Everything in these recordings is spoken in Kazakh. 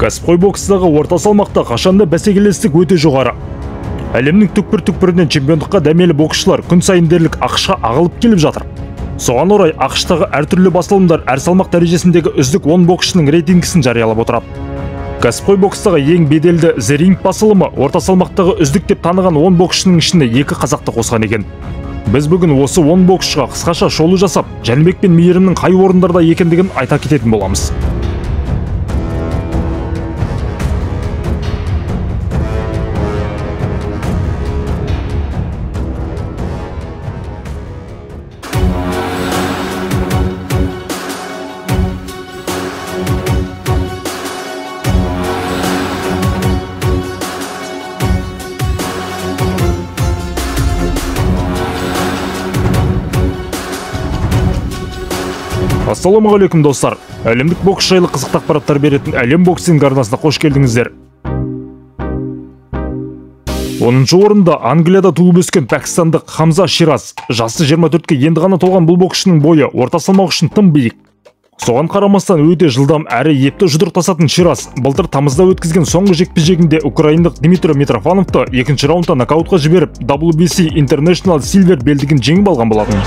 Кәсіпқой бокстағы орта салмақта қашанда бәсекелестік өте жоғары. Әлемнің түкпір-түкпірінен чемпиондыққа дәмелі боксшылар күн сайын дерлік ақшқа ағылып келіп жатыр. Соған орай ақштағы әртүрлі басылымдар әр салмақ дәрежесіндегі үздік 10 боксшының рейтингісін жариялап отырады. Кәсіпқой бокстағы ең беделді The Ring басылымы орта салмақтағы үздік деп таныған 10 боксшының ішіне екі қазақты қосқан екен. Біз бүгін осы 10 боксшыға қысқаша шолу жасап, Жәнібек пен Мейірімнің қай орындарда екендігін айта кететін боламыз. Ассалаумағалейкум достар. Әлемдік бокс жайлы қызықты ақпараттар беретін Әлем боксинг арнасына қош келдіңіздер. 10-шы орында Англияда туып өскен пәкістандық Хамза Шираз. Жасы 24-ке енді ғана толған бұл боксшының бойы орта салмақ үшін тым биік. Соған қарамастан өте жылдам әрі епті жұдырықтасатын Шираз былтыр тамызда өткізген соңғы жекпе-жегінде украиндық Дмитрий Митрофановты екінші раундта нокаутқа жіберіп, WBC International Silver белдігін жеңіп алған болатын.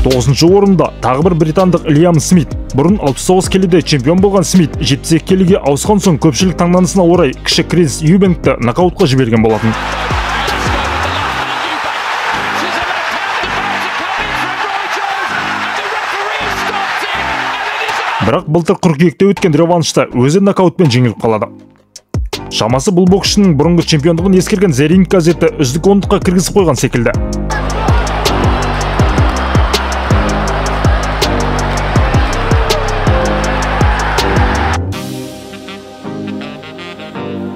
Тоғызыншы орында тағы бір британдық Лиам Смит. Бұрын 69 келіде чемпион болған Смит 72 келіге ауысқан соң көпшілік таңданысына орай кіші Крис Юбенкті нокаутқа жіберген болатын. Бірақ былтыр қыркүйекте өткен реваншта өзі нокаутпен жеңіліп қалады. Шамасы бұл боксшының бұрынғы чемпиондығын ескерген The Ring газеті үздік ондыққа кіргізіп қойған секілді.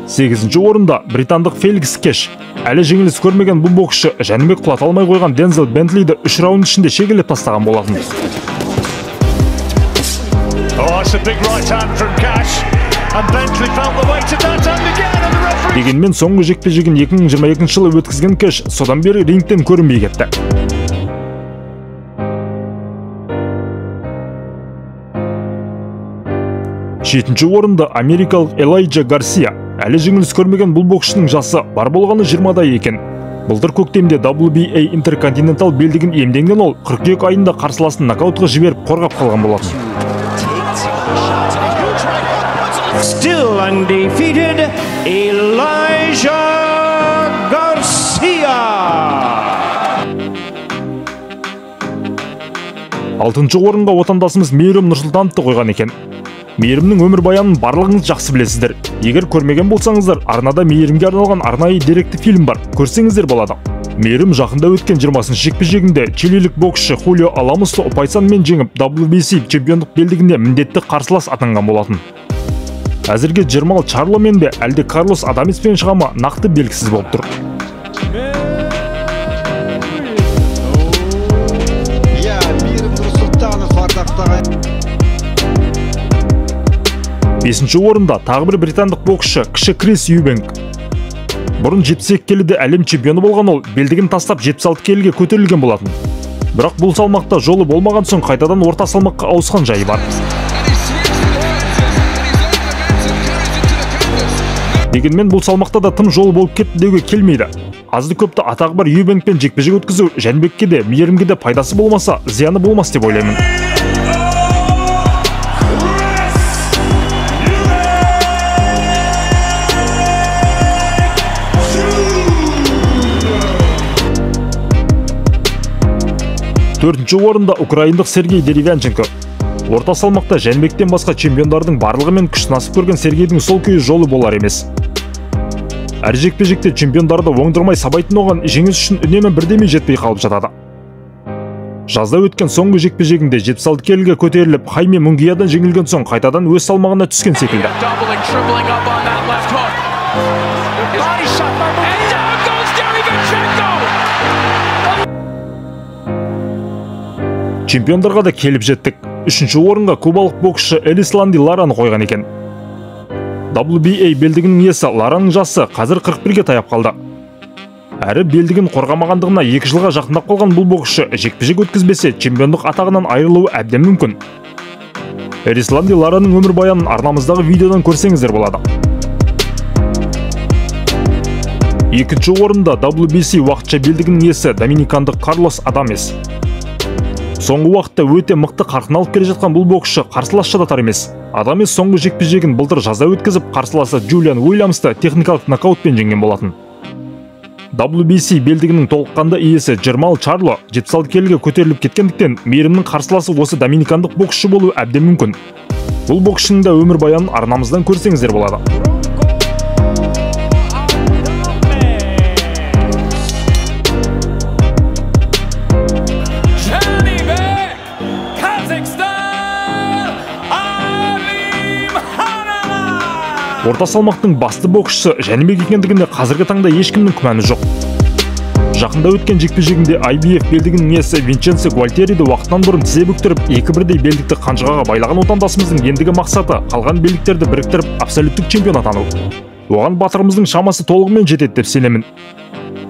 Сегізінші орында британдық Феликс Кеш. Әлі жеңіліс көрмеген бұл боксшы Жәнібек құлата алмай қойған Дензел Бентлиді 3 раунд ішінде шегелеп тастаған болатын. Дегенмен соңғы жекпе-жегін 2022 жылы өткізген Кеш содан бері рингтен көрінбей кетті. Жетінші орында америкалық Элайджа Гарсия. Әлі жеңіліс көрмеген бұл боксшының жасы бар болғаны 20-да екен. Былтыр көктемде WBA Intercontinental белдігін иемденген ол қыркүйек айында қарсыласын нокаутқа жіберіп қорғап қалған болатын. Still undefeated, Elijah Garcia. Алтыншы орынға отандасымыз Мейірім Нұрсұлтановты қойған екен. Мейірімнің өмірбаянын барлығыңыз жақсы білесіздер. Егер көрмеген болсаңыздар, арнада Мейірімге арналған арнайы деректі фильм бар. Көрсеңіздер болады. Мейірім жақында өткен 20-шы жекпе-жегінде чилилік боксшы Хулио Аламосты ұпай санымен жеңіп, WBC чемпиондық белдігінде міндетті қарсылас атанған болатын. Әзірге Джермал Чарломен бе, әлде Карлос Адамеспен шыға ма, нақты белгісіз болып тұр. Бесінші орында тағы бір британдық боксшы кіші Крис Юбенк. Бұрын 72 келіде әлем чемпионы болған ол белдігін тастап 76 келіге көтерілген болатын. Бірақ бұл салмақта жолы болмаған соң қайтадан орта салмаққа ауысқан жайы бар. Дегенмен бұл салмақта да тым жолы болып кетті деуге келмейді. Азды көпті атағы бар Юбенкпен жекпе-жек өткізу Жәнібекке де, Мейірімге де пайдасы болмаса, зияны болмас деп ойлаймын. Төртінші орында украиндық Сергей Деревянченко. Орта салмақта Жәнібектен басқа чемпиондардың барлығымен күш сынасып көрген Сергейдің сол күйі жолы болар емес. Әр жекпе-жекте чемпиондарды оңдырмай сабайтын оған жеңіс үшін үнемі бірдеме жетпей қалып жатады. Жазда өткен соңғы жекпе-жегінде 76 келіге көтеріліп, Хайме Мунгиядан жеңілген соң қайтадан өз салмағына түскен секілді. Чемпиондарға да келіп жеттік. Үшінші орынға кубалық боксшы Элисланди Лараны қойған екен. WBA белдігінің иесі Лараның жасы қазір 41-ге таяп қалды. Әрі белдігін қорғамағандығына 2 жылға жақындап қалған бұл боксшы жекпе-жек өткізбесе чемпиондық атағынан айырылуы әбден мүмкін. Эрисланди Лараның өмірбаянын арнамыздағы видеодан көрсеңіздер болады. Екінші орында WBC уақытша белдігінің иесі доминикандық Карлос Адамес. Соңғы уақытта өте мықты қарқын алып келе жатқан бұл боксшы қарсылас шыдатар емес. Адамес соңғы жекпе-жегін былтыр жазда өткізіп, қарсыласы Джулиан Уильямсты техникалық нокаутпен жеңген болатын. WBC белдігінің толыққанды иесі Джермал Чарло 76 келіге көтеріліп кеткендіктен мейірімнің қарсыласы осы доминикандық боксшы болуы әбден мүмкін. Бұл боксшының да өмірбаянын арнамыздан көрсеңіздер болады. Орта салмақтың басты боксшысы Жәнібек екендігіне қазіргі таңда ешкімнің күмәні жоқ. Жақында өткен жекпе-жегінде IBF белдігінің иесі Винченцо Гуальтериді уақытынан бұрын тізе бүктіріп, екі бірдей белдікті қанжығаға байлаған отандасымыздың ендігі мақсаты қалған белдіктерді біріктіріп абсолюттік чемпион атану. Оған батырымыздың шамасы толығымен жетеді деп сенемін.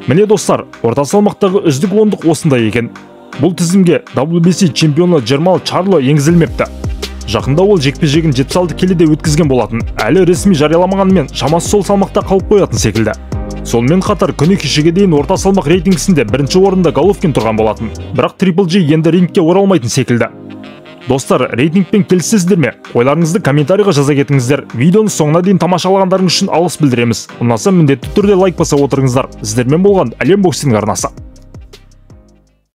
Міне достар, орта салмақтағы үздік ондық осындай екен. Бұл тізімге WBC чемпионы Джермал Чарло енгізілмепті. Жақында ол жекпе-жегін 76 келіде өткізген болатын. Әлі ресми жарияламағанымен шамасы сол салмақта қалып қоятын секілді. Сонымен қатар күні кешеге дейін орта салмақ рейтингісінде бірінші орында Головкин тұрған болатын. Бірақ Triple G енді рингке оралмайтын секілді. Достар, рейтингпен келісесіздер ме? Ойларыңызды комментарийға жаза кетіңіздер. Видеоны соңына дейін тамашалағандарыңыз үшін алғыс білдіреміз. Ұнаса міндетті түрде лайк баса отырыңыздар. Сіздермен болған Әлем Боксинг арнасы.